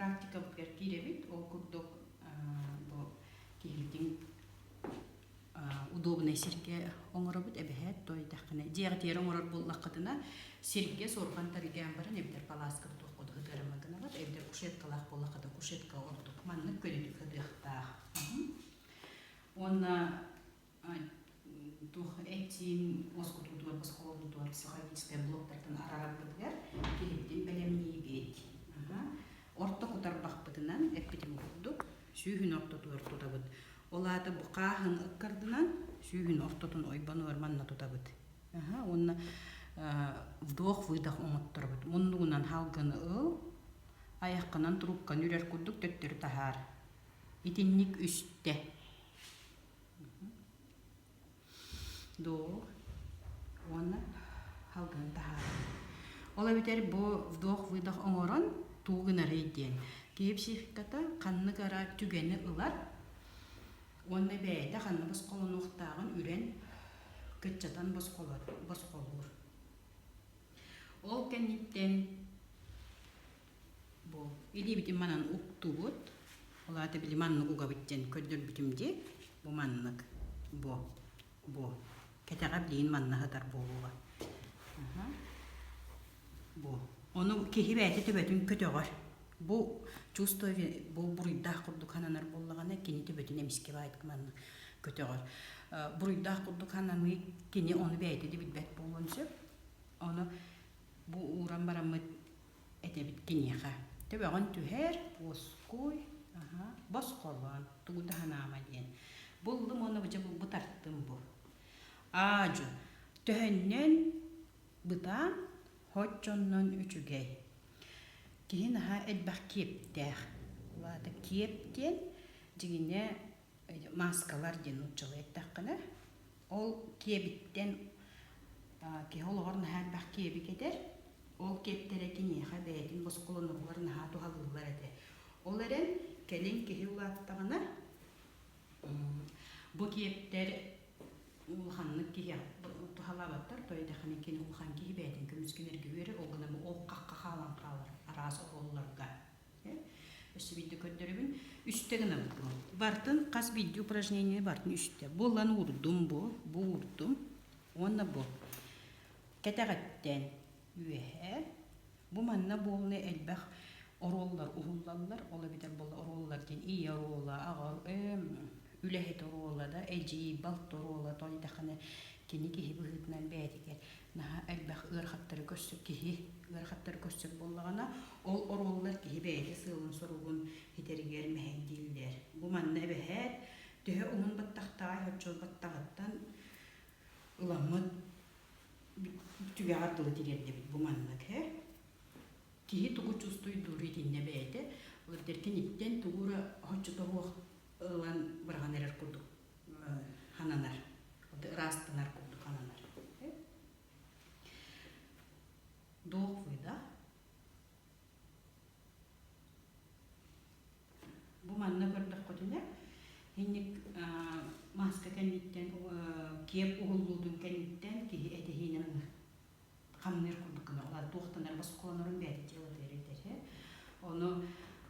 Практикабытыгар киирэбит. Ол курдук бу киһибитин удобнай сиргэ оҥоробут эбэһээт тойдаххына дьиэҕитигэр оҥорор буоллаххытына сиргэ суорҕан тарыгаан баран эбэтэр палааска туоххут ытыарыма гынаҕыт эбэтэр кушеткалаах буоллаххыта кушетка ордук маннык көнөтүк ытыахтаах уонна туох эт-сиин уоскутуутугар босхолонуутугар психологическай блоктартан араарарбытыгар киһибитин бэлэмниибит. Орто кутарбахпытынан эппитим курдук сүүһүн ортотугар тутабыт. Ол аата бу хааһын ыккардынан сүүһүн ортотун ойбонугар манна тутабыт. Уонна вдох-выдох оҥотторобут. Муннугунан халгыны ыл, айаххынан трубканы үрэр курдук төттөрү таһаар. Итинник үстэ. Вдох уонна халгын таһаарар. Ол эбэтэр бу вдох-выдох оҥорон тугу гынарый диэн. Киһи психиката ханнык эрэ түгэни ылар уонна бэйэтэ ханна босхолонуохтааҕын үрэн кыччатан босхолуур. Ол кэнниттэн Бу илиибитин манан уктубут. Ол аата били маннык угабыт диэн көрдөрбүтүм дии. Бу маннык. Бу. Бу. Кэтэҕэ билигин манна сытар буолуоҕа. Бу. Ону киһи бэйэтэ төбөтүн көтөҕөр. Бу чувство бу буруйдаах курдук сананар буоллаҕына, кини төбөтүн эмискэ баайдык маннык көтөҕөр. Буруйдаах курдук сананыы кини ону бэйэтэ да билбэт буолуон сөп. Ону бу ууран бараммыт этэбит киниэхэ. Төбөҕүн түһэр, уоскуй, аһа, босхолон, тугу да санаама диэн. Буллум уонна бу дьэ бу тартым бу. Аа-дьу, төһөннөн бытаан, хоччоннон үчүгэй. Киһи наһаа элбэх киэптээх. Ол аата киэп диэн дьиҥинэ мааскалар диэн нууччалыы эттэххинэ, Ол киэбиттэн киһи олоҕор наһаа элбэх киэби кэтэр. Ол киэптэрэ киниэхэ бэйэтин босхолонугар наһаа туһалыыллар этэ. Ол эрэн кэлин киһи улааттаҕына бу киэптэр улаханнык киһи туһалаабаттар, то этэххинэ кини улахан киһи бэйэтин көмүскэнэргэ үөрэр, ол гынан ол хахха хаалан хаалар араас оруолларга. Өссө биирдэ көрдөрөбүн. Үстэ гынабыт бу. Бартын хас биирдии упражнение бартын үстэ. Бу ылан уурдум бу, бу уурдум. Уонна бу. Кэтэҕиттэн үөһэ. Бу манна буолуна элбэх оруоллар уһуллаллар. Ол эбэтэр буолла оруоллар диэн ийэ оруола, аҕа үлэһит оруола да, эдьиий, балт оруола, тоойдахына кини киһи быһыытынан бэйэтигэр наһаа элбэх ыарахаттары көрсөр киһи ыарахаттары көрсөр буоллаҕына, ол оруоллар киһи бэйэтэ сыалын-соругун ситэригэр мэһэйдииллэр. Бу манна эбэһээт төһө уһун баттахтааҕый оччо баттаҕыттан ыламмыт түгэҕэр дылы тириэрдэбит бу маннык ээ. Киһи тугу чувствуйдуур итиннэ бэйэтэ, ол эбэтэр киниттэн тугу эрэ оччотоһуох ылан быраҕан эрэр курдук хананар, ыраастанар курдук хананар. Вдох-выдох. Бу манна көрдөххүтүнэ, инник мааска кэнниттэн, киэп уһуллуутун кэнниттэн киһи этэһиинэн хамныыр курдук гына олар туохтанар босхолонорун бэйэтэ дьыалатыгар этэр. Ону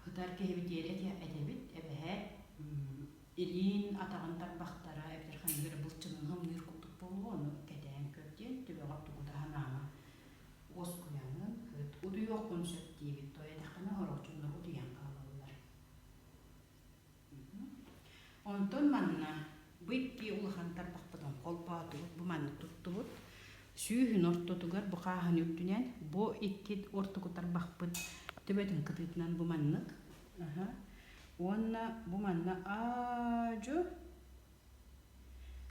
ытар киһибит диэри этэбит, эбэһээт илиин атаҕын тарбахтара эбэтэр ханнык эрэ былчыҥын хамныыр курдук буолуо, ону кэтээн көр диэн төбөҕөр тугу да санаама. Уоскуйаҥын, ыт утуйуоххун сөп диибит, тоҕо этэххинэ сорох дьоннор утуйан хаалаллар. Онтон манна бу икки улахан тарбахпытын холбоотубут, бу маннык туттубут. Сүүһүн ортотугар бу хааһын үрдүнэн бу икки ортоку тарбахпыт төбөтүн кытыытынан бу маннык. Уонна бу манна аа-дьу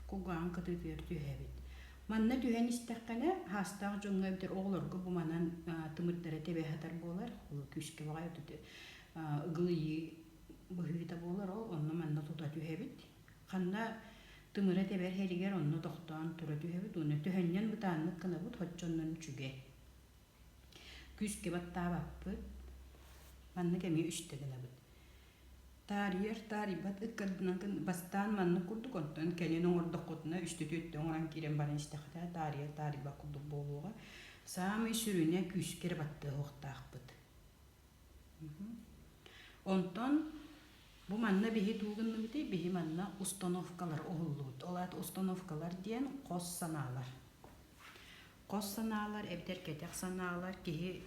кулгааҕын кытыытыгар түһэбит. Манна түһэн истэххинэ, хаастаах дьоҥҥо эбэтэр оҕолорго бу манан тымырдара тэбэ сытар буолар. Ол күүскэ баҕайы ыгылыйыы быһыыта буолар, ол онно манна тута түһэбит. Ханна тымыра тэбэр иһэригэр онно тохтоон тура түһэбит уонна төһөннөн бытааннык гынабыт, хоччоннон үчүгэй. Күүскэ баттаабаппыт. Маннык эмиэ үстэ гынабыт. Таарыйар, таарыйбат ыккардынан бастаан маннык курдук, онтон кэлин оҥордоххутуна үстэ-түөртэ оҥорон киирэн баран истэххитинэ таарыйар, таарыйбат курдук буолуоҕа. Саамай сүрүнэ күүскэ эрэ баттыа суохтаахпыт. Онтон бу манна биһи тугу гынныбытый? Биһи манна установкалар уһуллубут. Ол аата установкалар диэн хос санаалар. Хос санаалар эбэтэр кэтэх санаалар киһи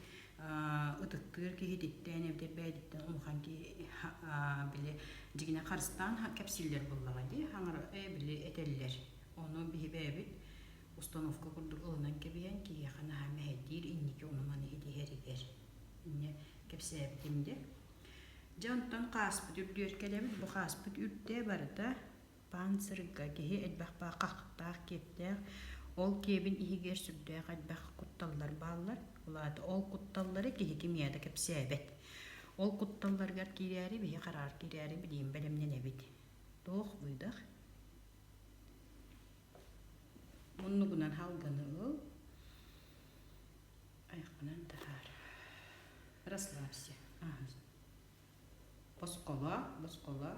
ытыктыыр киһититтэн эбэтэр бэйэтиттэн улахан киһи били дьигинэ харыстаан кэпсииллэр буоллаҕа дии хаҥара били этэллэр. Ону биһи бэйэбит установка курдук ылынан кэбиһэн киһиэхэ наһаа мэһэйдиир инники ону-маны итиһэригэр инньэ кэпсээбитим дьэ. Дьэ онтон хааспыт үрдүгэр кэлэбит. Бу хааспыт үрдэ барыта панцирга киһи элбэх хахтаах киэптээх. Ол киэбин иһигэр сүрдээх элбэх кутталлар бааллар. Ол аата ол кутталлары киһи кимиэхэ да кэпсээбэт. Ол кутталларыгар киирээри биһи хараар киирээри билиим бэлэмнэнэбит. Туох выдох? Муннугунан халганы ыл, айаххынан таһаар. Расслабься. Босхоло, босхоло.